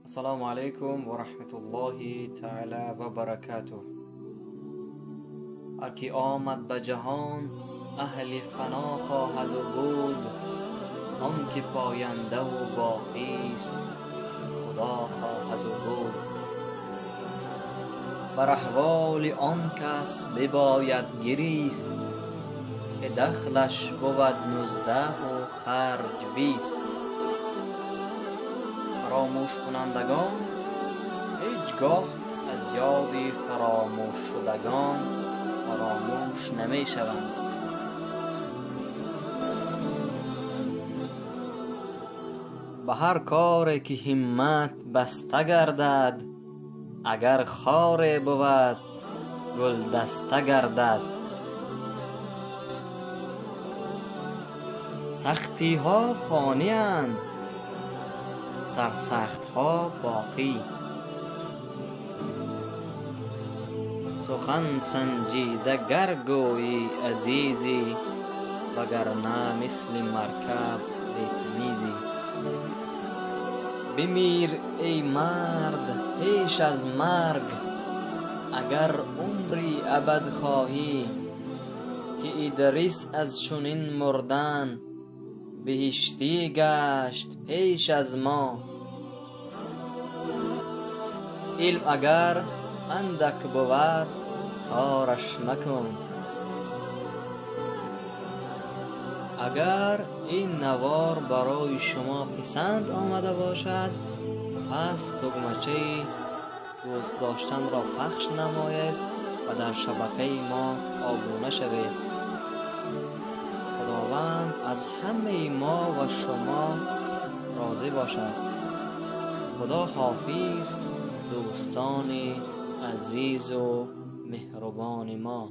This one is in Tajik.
Ассалому алайкум ва раҳматуллоҳи таъала ва баракатуҳ. Ҳар ки омад ба ҷаҳон аҳли фано хоҳаду буд, он ки пояндаву боқист Худо хоҳаду буд. Бар аҳволи он кас бибояд гирист, ки дахлаш бувад 19 харҷ 20. Фаромӯшкунандагон ҳеҷ гоҳ аз ёди фаромӯшшудагон фаромӯш намешаванд. Ба ҳар коре ки ҳиммат баста гардад, агар хоре бувад гулдаста гардад. Сахтиҳо фонианд, сарсахтҳо боқӣ. Сухан санҷида гар гӯйӣ азизӣ, вагарна мисли маркаб бетамизӣ. Бимир эй мард пеш аз марг, агар умри абад хоҳӣ, ки Идрис аз чунин мурдан биҳиштӣ гашт пеш аз мо. Илм агар андак бувад хораш макун. Агар ин навор барои шумо писанд омада бошад, пас тугмачаи дӯст доштанро пахш намоед ва дар шабакаи мо обуна шавед. Худованд аз ҳамаи мо ва шумо розӣ бошад. Худо ҳофиз дӯстони азизу меҳрубони мо.